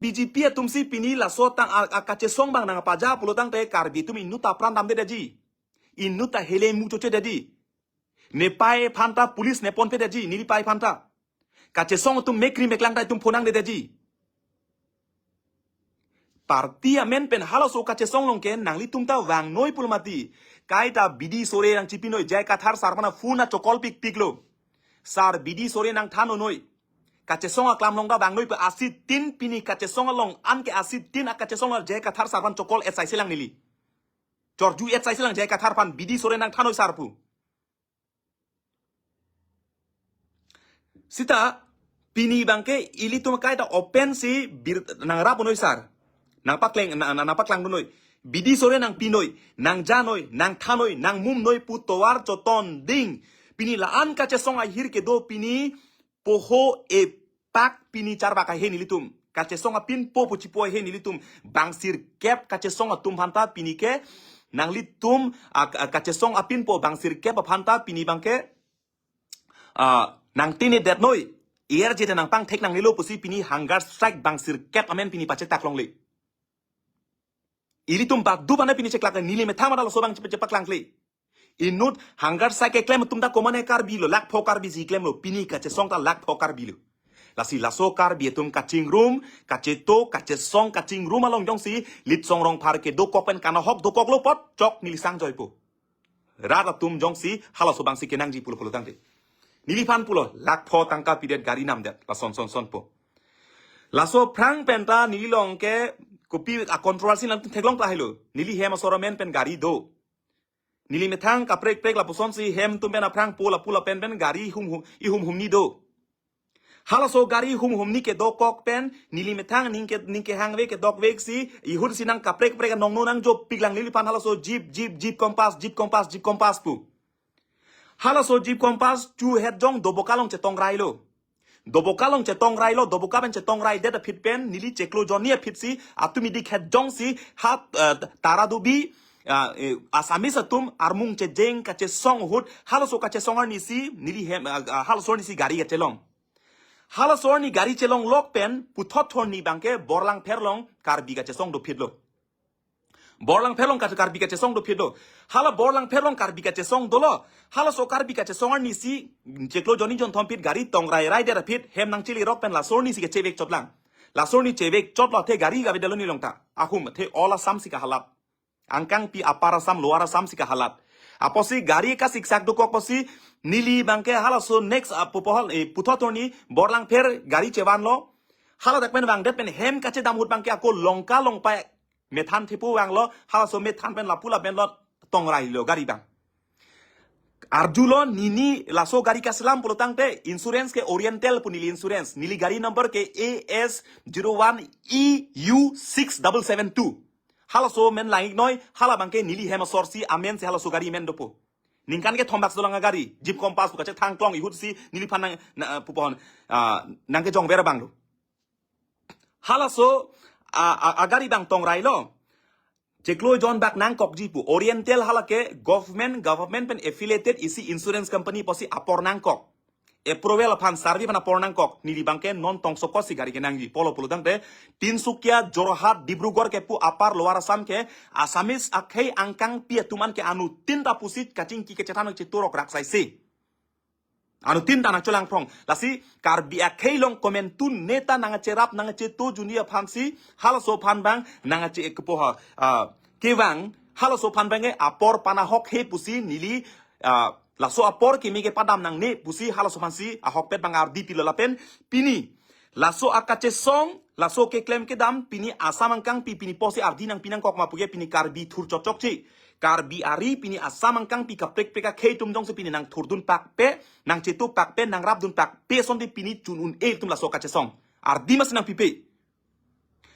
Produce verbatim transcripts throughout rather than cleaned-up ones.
B J P atum si pini laso tang a, a kachesong abang nangpaja pulo tangte Karbi atum inut ta pran damde daji. Inut ta hele mu choche daji. Nepei aphan ta police nepon pe daji, nelipei aphan ta. Kachesong atum mekri meklang ta itum phonangde daji. Party amen pen halaso kachesong along ke nanglitum ta vangnoi pulo mati. Kaita bidi sore nangchipinoi, J I Kathar sir aphan phone a chokol pikpiklo. Sir, bidi sore nangthanonoi. Kachesong aklam along ta vangnoi pe asitin pini kachesong along an ke asitin a kachesong along J I Kathar sir aphan chokol etsai selang neli. Chorju etsai selang J I Kathar aphan, bidi sore nangthanoi sir pu. Sita pini abangke ilitum kaita open si bir nangrap unoi sir. Nangpakleng, na, na, nangpaklangdunoi. Bidi sore nangpinoi, nangjanoi, nangthanoi, nangmumnoi pu tovar choton ding. Pini la-an kachesong ahir kedo pini poho epak pini charbak ahe nelitum. Kachesong apinpo pu chipo ahe nelitum. Bang sirkep kachesong atum aphan ta pini ke nanglitum a, a, kachesong apinpo bang sirkep aphan ta pini abangke a, nangtine detnoi. Air jete nangpangthek nangnelo pusi pini hunger strike bang sirkep amen pini pachetak longle. Ilitum badu bana pini cheklak neli methang mata laso abang chepe chepaklangkle. Inut hunger strike keklem atum ta komane Karbi lo, lakpho Karbi si klemlo, pini kachesong ta lakpho Karbi lo. Lasi laso Karbi atum kachingrum, kacheto, kachesong, kachingrum along jongsi Litsong Rongphar ke dokok pen kanahok dokoklo apot chok neli sangjoipo. Rat atum jongsi halaso abangsi kenangji pulo pulo tangte. Neliphan pulo lakpho tangka pidet gari namdet, lason son sonpo. Laso aphrang pen ta neli along ke kopi a controversy nangtum theklong ta helo. Neli hem asor amen pen gari do. Neli methang kaprek prek lapusonsi hem atum pen aphrang po lapu lapen pen gari hum hum ihum humni do. Halaso gari hum humni kedokok pen neli methang ning ke ning kehangve kedokvek si ihut si nangkaprek prek nongno nangjopiklang neliphan halaso jeep jeep jeep compass jeep compass jeep compass pu. Halaso jeep compass chuhet jong Doboka along chetongrailo. Doboka along chetongrailo, Doboka pen chetongraidet aphi pen neli chiklo jonni aphi si atum idik het jongsi ha, eh, Taradubi, ah, eh, Assamese atum armung chejeng kachesong ahut halaso kachesong arni si neli hem, ah, ah, halaso arni si gari kachelong. Halaso arni gari chelonglok pen puthot thorni abangke Borlangpher along Karbi kachesong dophitlo. Borlangpher along kar-, Karbi kachesong dophitlo. Hala Borlangpher along Karbi kachesong dolo. Halaso Karbi kachesong arni si chiklo jonni jonthom aphi gari tongrairaidet aphi hem nangchilirok pen laso arni si kachevek chotlang. Laso arni chevek chotlo athe gari kavedetlo neli along ta. Ahum athe all Assam si kahalat. Angkangpi Upper Assam, Lower Assam si kahalat. Apotsi gari kasiksak dokok apotsi neli abangke halaso next, ah, pupo hal, eh, puthot thorni Borlangpher gari chevanlo. Hala dak pen vangdet pen hem kachedam ahut abangke ako Longka Longpai methan thepo vanglo, halaso methan pen lapu lapen lo tongrailo gari abang. Arjulo nini laso gari kaselam pulo tangte insurance ke Oriental pu neli insurance. Neli gari number ke A S zero one E U six double seven two. Halaso men langiknoi, hala abangke neli hem asor si amen si halaso gari men dopo. Ningkan kethom bak dolang agari, jeep compass pu kachethang klong ihut si neliphan nang, na, pupo hon, ah, nangkejongver abang lo. Halaso, a, a, agari abang tongrailo. Chiklo jon bak nangkokji pu. Oriental hala ke government, government pen affiliated isi insurance company apotsi apor nangkok. Approval aphan survey aphan apor nangkok. Neli abangke non tongsokot si gari kenangji. Pulo pulo tangte Tinsukia, Jorhat, Dibrugarh kepu Upper Lower Assam ke Assamese akhei angkangpi atum an ke anuttin ta pusi kachingki kachethan cheturok raksaisi. Anuttin ta nangchelangphrong. Lasi Karbi akhei along komantu neta nangcherap nangcheto juni aphan si halaso aphan abang nangche kepo ha, ah, kevang halaso aphan abangke apor panahok he pusi neli, ah, laso apor kimi kepadam nangne pusi halaso aphan si ahokpet abang ardi pilo lapen pini laso akachesong, laso keklem kedam, pini Assam angkangpi, pini apotsi ardi nangpi nangkok ma puke pini Karbi thur chokchokche. Karbi ari pini Assam angkangpi kaprek prek akhei atum jongsi pini nangthurdun pakpe, nangchetu pakpe, nangrapdun pakpe, sonte pini chun un-e atum laso kachesong. Ardi masi nangpipe.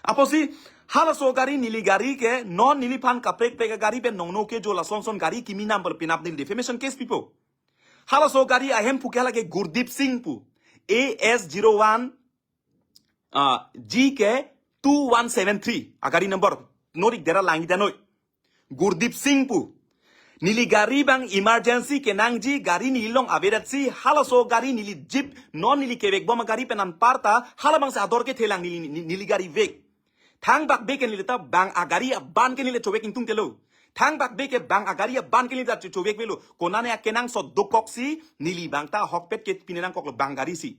Apotsi, halaso gari neli gari ke, non neliphan kaprek prek gari pen nongno kejo lason son gari kimi number pinap neli defamation case pipo. Halaso gari ahem puke hala ke Gurdeep Singh pu. A S zero one ah, G K two one seven three, agari number, norik dera langidetnoi. Gurdeep Singh pu. Neli gari abang emergency kenangji, gari neli along avedet si, halaso gari neli jeep, non neli kevekbom agari pen anparta, halabangsi ador kethelang neli, neli, neli gari vek. Thangbak be ke neli ta bang agari aban ke neli chovek ingtungtelo. Thangbak be ke bang agari aban ke neli ta cho-, chovekvelo. Konane akenangsot dokoksi, neli abang ta ahokpet ke pine nangkoklo bang gari si.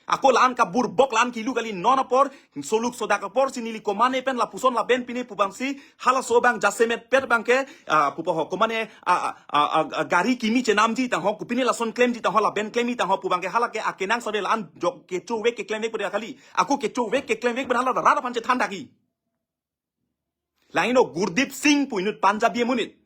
Ako la-an kaburbok, la-an kilu kali, non apor, soluk sodak apor si neli komane pen lapuson laben pine pu abangsi, halaso abang jasemet pet abang ke, ah, pupo ho, komane, ah, ah, ah, ah, ah, gari kimi chenamji tangho, kopine lason klemji tangho, laben klemji tangho pu abang ke, hala ke akenangsot de la-an jok kechovek keklemvek pu de kali. Ako kechovek keklemvek pu de hala rat aphan chethan daki. Langno Gurdeep Singh pu inut Punjabi amonit.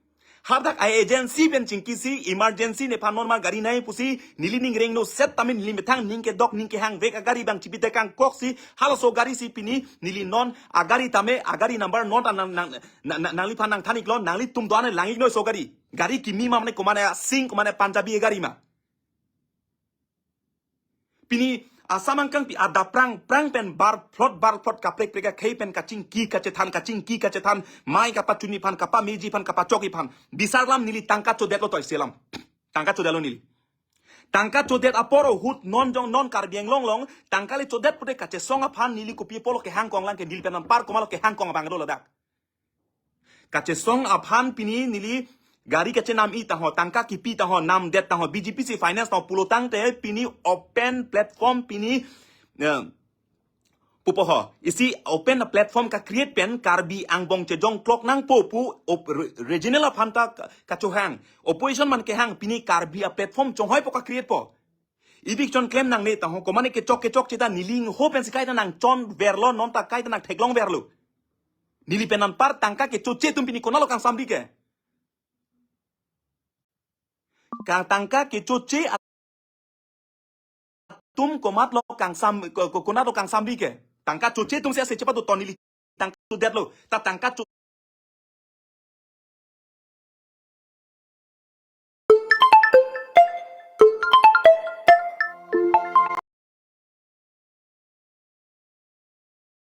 Hadak a-agency pen chingkisi emergency nephan non mar gari nai pusi neli ning rengno set tame neli methang ning kedok ning kehangvek agari abang chipi tekangkoksi halaso gari si pini neli non agari tame agari number non ta nang, nang, nang, nang, nangliphan nangthan-iklo, nanglitum do-an lang-iknoi so gari. Gari kimi ma mane komane Singh komane Punjabi gari ma. Pini Assam angkang pi adap prang prang pen barphlot barphlot kaprek prek akhei pen kachingki kachethan kachingki kachethan mai kapachunji aphan kapameji aphan kapachokji aphan. Bisar lam neli tangka chodetlo toi selam. Tangka chodetlo neli. Tangka chodet apor ahut non jong non Karbi Anglong along tangka le chodet pute kachesong aphan neli kopi apotlo kehangkong lang ke neli pen anpar komatlo kehangkong abang do ladak. Kachesong aphan pini neli gari kachenam-i tangho, tangka kipi tangho, namdet tangho, B G P C finance tangho pulo tangte pini open platform pini, eh, pupo ho. Isi open platform ka-create pen Karbi angbong chejong klok nangpo pu op-, re-, regional aphan ta ka-, kachohang. Opposition man kehang pini Karbi a-platform chonghoipo ka-create po. Eviction klem nangne tangho, komane kechok kechokche ta neli ingho pensi kaita nangchonverlo, non ta kaita nangtheklongverlo. Neli pen anpar tangka kechoche atum pini konatlo kangsamri ke. Ka tangka kechoche atum komatlo kangsam, ko-, ko-, konatlo kangsamri ke. Tangka choche atum si ase chepathuton neli tangka chodetlo. Ta tangka cho-